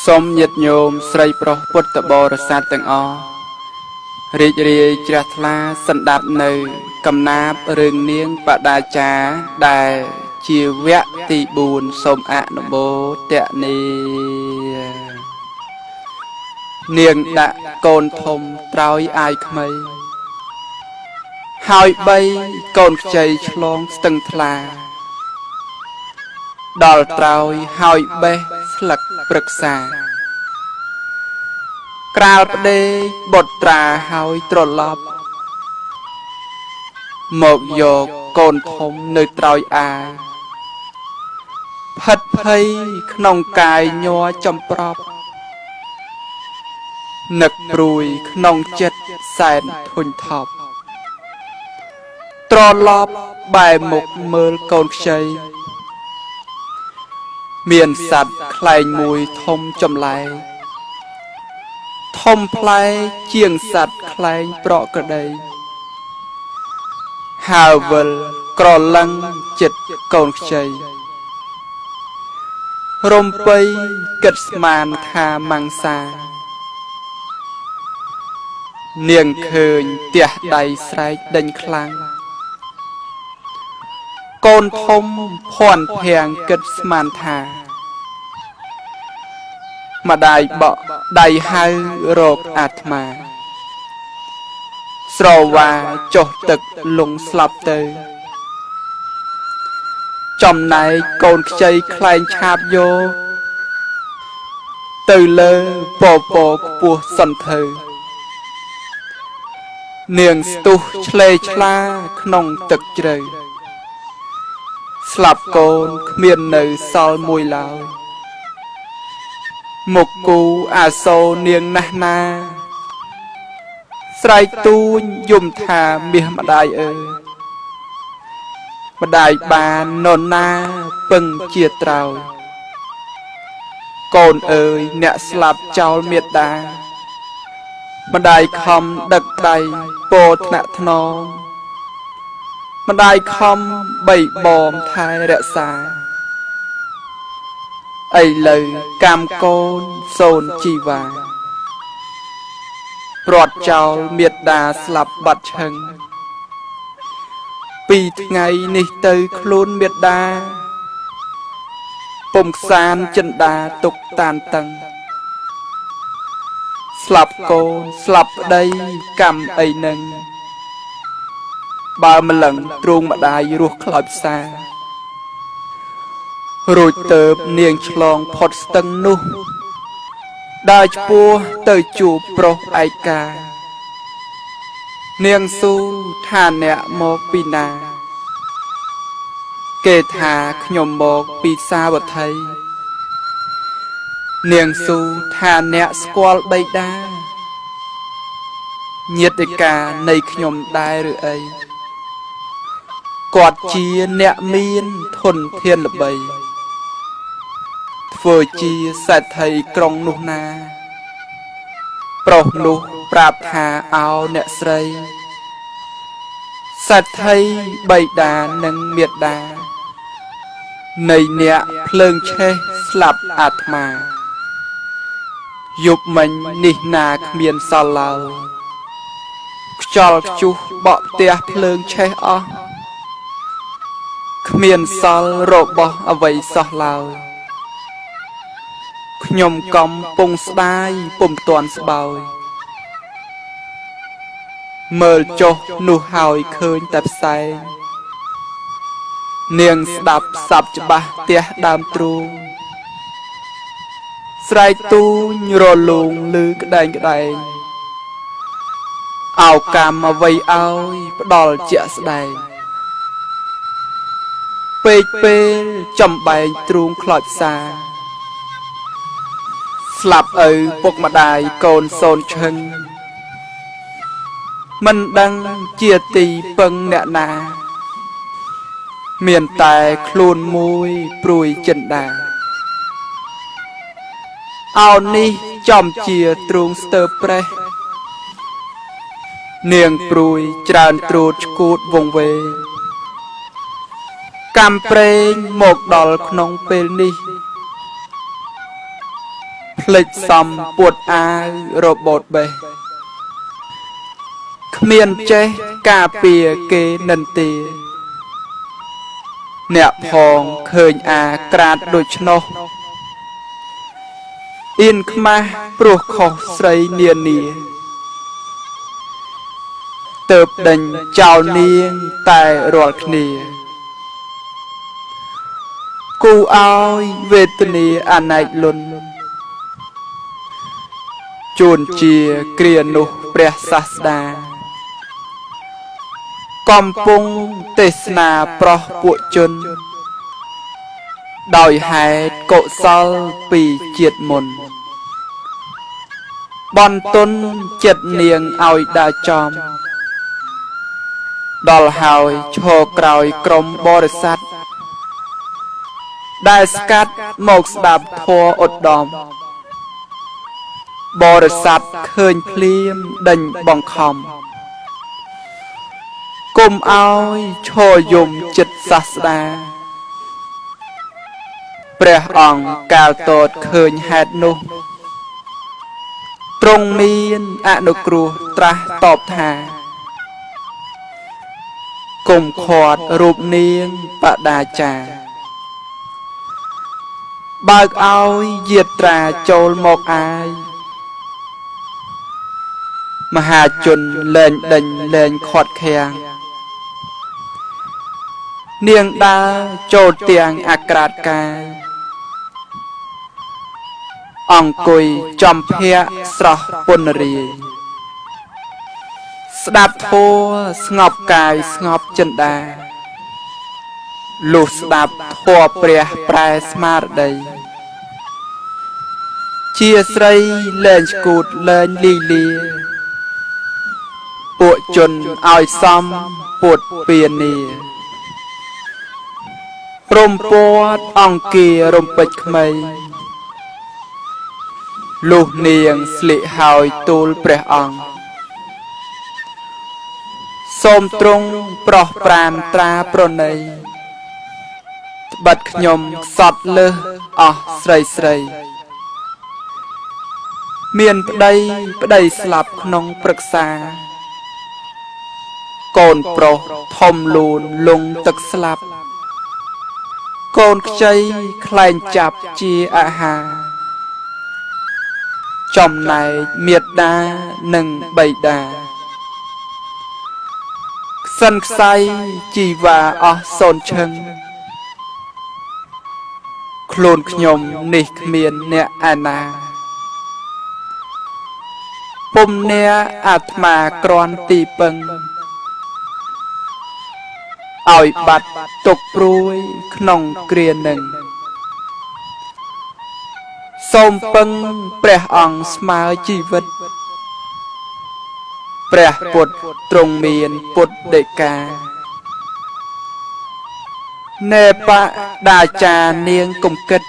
សូមញាតិញោមស្រីប្រុសពុទ្ធបរិស័ទទាំងអស់រីករាយជ្រះថ្លាសន្តាប់នៅ កំណាព្យរឿងនាងបដាចារដែលជាវគ្គទី4សូមអនុមោទនានាងដាក់កូនធំត្រោយអាយក្មៃហើយបីកូនខ្ចីឆ្លងស្ទឹងថ្លាដល់ត្រោយហើយបេះស្លឹកព្រឹក្សាក្រាលប្តេកបុត្រាហើយត្រឡប់មកយកកូនធំនៅត្រោយអាផិតភ័យក្នុងកាយញ័រចំប្រប់នឹកព្រួយក្នុងចិត្តសែនធុញថប់ត្រឡប់បែរមុខមើលកូនខ្ចីមានសត្វខ្លែងមួយធំចម្លែកធំប្លែកជាងសត្វខ្លែងប្រក់ក្តីហើវិលក្រឡឹងចិត្តកូនខ្ចីរំពៃគិតស្មានថាមង្សានាងឃើញទះដៃស្រែកដេញខ្លាំងកូនធំភ័ន្តភាំងគិតស្មានថាម្ដាយបក់ដៃហៅរកអាត្មាស្រវាចុះទឹកលងស្លាប់ទៅចំណែកកូនខ្ចីខ្លែងឆាបយកទៅលើពពកខ្ពស់សន្ធៅនាងស្ទុះឆ្លេឆ្លាក្នុងទឹកជ្រៅស្លាប់កូនគ្មាននៅសល់មួយឡើយមុខគូអាសូរនាងណាស់ណាស្រែកទូញយំថាមាសម្ដាយអើយម្ដាយបាននរណាពឹងជាត្រោយកូនអើយអ្នកស្លាប់ចោលមេត្តាម្ដាយខំដឹកដៃពោថ្នាក់ថ្នមម្ដាយខំបីបំថែរក្សាឥឡូវកម្មកូនសូនជីវ៉ាព្រាត់ចោលមេត្តាស្លាប់បាត់ឈឹងពីថ្ងៃនេះទៅខ្លួនមេត្តាពុំខ្សានចិន្តាទុកតានតឹងស្លាប់កូនស្លាប់ប្តីកម្មអីនឹងបើម្លឹងទ្រូងម្ដាយរស់ខ្លោចផ្សារួចទៅនាងឆ្លងផុតស្ទឹងនោះដើរឆ្ពោះទៅជួបប្រុសឯកានាងស៊ូថាអ្នកមកពីណាគេថាខ្ញុំមកពីសាវត្ថីនាងស៊ូថាអ្នកស្គាល់បិតាញាតិកានៃខ្ញុំដែរឬអីគាត់ជាអ្នកមានធនធានល្បីធ្វើជាសេដ្ឋីក្រុងនោះណាប្រុសនោះប្រាប់ថាអោអ្នកស្រីសេដ្ឋីបិតានិងមេដានៃអ្នកភ្លើងឆេះស្លាប់អាត្មាយប់មិញនេះណាគ្មានសល់ឡើយខ្យល់ខ្ជុះបក់ផ្ទះភ្លើងឆេះអស់គ្មានសល់របស់អ្វីសោះឡើយខ្ញុំកំពុងស្ដាយពុំទាន់ស្បោយមើលចុះនោះហើយឃើញតែផ្សែងនាងស្ដាប់សັບច្បាស់ផ្ទះដើមទ្រូងស្រែកទូញរលូងលឺក្តែងក្តែងអោកម្មអ្វីឲ្យផ្ដល់ជាក់ស្ដែងពេកពេលចំបែងទ្រូងខ្លោចផ្សាស្លាប់ឪពុកម្ដាយកូនសូនឈឹងមិនដឹងជាទីពឹងអ្នកណាមានតែខ្លួនមួយព្រួយចិន្តាអោនេះចំជាទ្រូងស្ទើប្រេះនាងព្រួយច្រើនត្រួតឈួតវងវែងកម្មព្រេងមកដល់ក្នុងពេលនេះ ភ្លេចសំពួតអាវរបូតបេះគ្មានចេះការពារគេនិន្ទាអ្នកផងឃើញអាក្រាតដូច្នោះអៀនខ្មាស់ព្រោះខុសស្រីនានាទៅដេញចោលនាងតែរាល់គ្នាគូឲ្យវេទនាអណែកលុនជួនជាគ្រានោះព្រះសាស្តាកំពុងទេសនាប្រោះពួកជនដោយហេតុកុសលពីជាតិមុនបន្ទន់ចិត្តនាងឲ្យដើរចំដល់ហើយឈរក្រោយក្រុមបរិស័ទដែលស្កាត់មកស្ដាប់ធម៌ឧត្តមបរិស័ទឃើញភ្លាមដេញបង្ខំគុំឲ្យឈរយំចិត្តសាស្តាព្រះអង្គកាលតតឃើញហេតុនោះទ្រង់មានអនុគ្រោះត្រាស់តបថាគុំខាត់រូបនាងបដាចាបើកឲ្យយាត្រាចូលមកអាយមហាជនលែងដេញលែងខាត់ខាំងនាងដើរចូលទាំងអាក្រាតកាយអង្គុយចំភៈស្រស់ពនរាយស្ដាប់ធម៌ស្ងប់កាយស្ងប់ចិន្តាលុះស្ដាប់ធម៌ព្រះប្រែស្មារតីជាស្រីលែងឈួតលែងលីលាពួកជនឲ្យសំពួតពៀនារំពាត់អង្គារំពេចក្មីលុះនាងស្លៀកហើយទូលព្រះអង្គសូមទ្រង់ប្រោះប្រានត្រាប្រណីត្បិតខ្ញុំសត់លើសអស់ស្រីស្រីមានប្តីប្តីស្លាប់ក្នុងព្រឹក្សាកូនប្រុសធំលូនលងទឹកស្លាប់កូនខ្ចីក្លែងចាប់ជាអាហារចំណែកមេដានិងបិតាខ្សិនខ្សៃជីវ៉ាអស់សូនឈឹងខ្លួនខ្ញុំនេះគ្មានអ្នកឯណាពុំអ្នកអាត្មាក្រាន់ទីពឹងឲ្យបាត់ទុកព្រួយក្នុងគ្រានឹងសូមពឹងព្រះអង្គស្មើជីវិតព្រះពុទ្ធទ្រង់មានពុទ្ធដីកានេបដាចានាងគុំគិត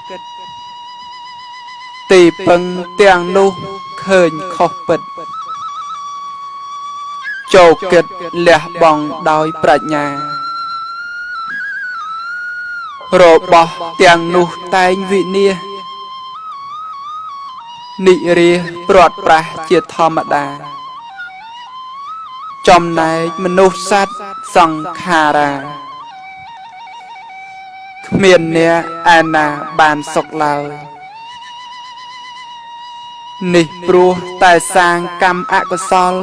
ទីពឹងទាំងនោះឃើញខុសពិតចូលគិតលះបង់ដោយប្រាជ្ញារបស់ទាំងនោះតែងវិនាសនិរាសព្រាត់ប្រាសជាធម្មតាចំណែកមនុស្សសត្វសង្ខារាគ្មានអ្នកឯណាបានសុខឡើយនេះព្រោះតែសាងកម្មអកុសល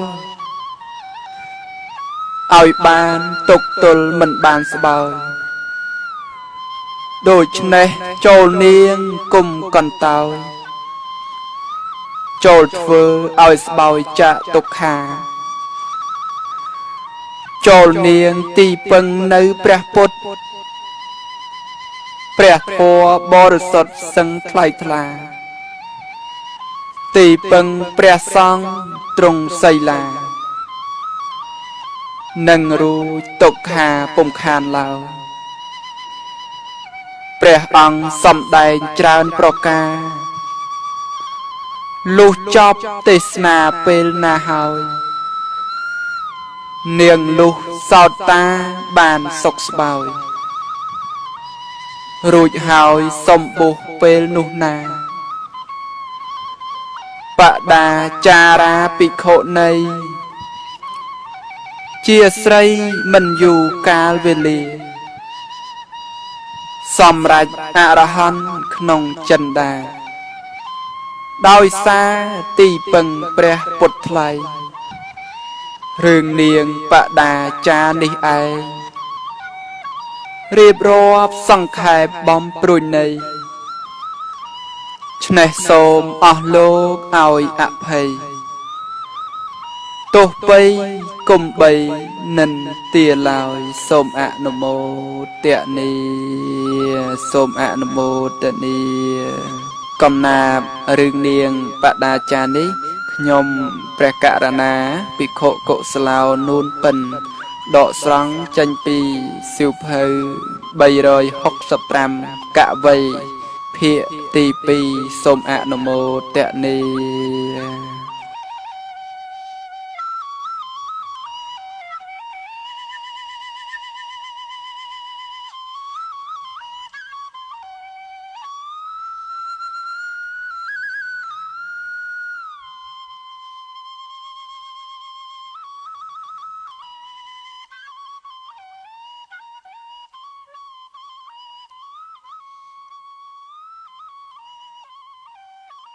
ឲ្យបានទុកទល់មិនបានស្បើយដូច្នេះចូលនាងគុំកន្តើយចូលធ្វើឲ្យស្បោយចាក់ទុក្ខាចូលនាងទីពឹងនៅព្រះពុទ្ធព្រះធម៌បរិសុទ្ធសឹងថ្លៃថ្លាទីពឹងព្រះសង្ឃទ្រង់សីលានឹងរួចទុក្ខាពុំខានឡើយព្រះអង្គសំដែងច្រើនប្រការលុះចប់ទេសនាពេលណាហើយនាងលុះសោតតាបានសុខស្បោយរួចហើយសំបុសពេលនោះណា បដាចារាភិក្ខុនីជាស្រីមិនយូរកាលវេលា សម្រេចអរហន្តក្នុងចិន្តា ដោយសារទីពឹងព្រះពុទ្ធថ្លៃរឿងនាងបដាចានេះឯងរៀបរាប់សង្ខេបបំព្រួយន័យឆ្នេះសូមអស់លោកឲ្យអភ័យទោះបីគុំបីនិន្ទាឡើយសូមអនុមោទនីសូមអនុមោទនីកំណាបរឿងនាងបដាចានេះខ្ញុំព្រះករណាភិក្ខុកុសឡោនួនពិនដកស្រង់ចេញពីសៀវភៅ365កវីភាគទី2សូមអនុមោទនី។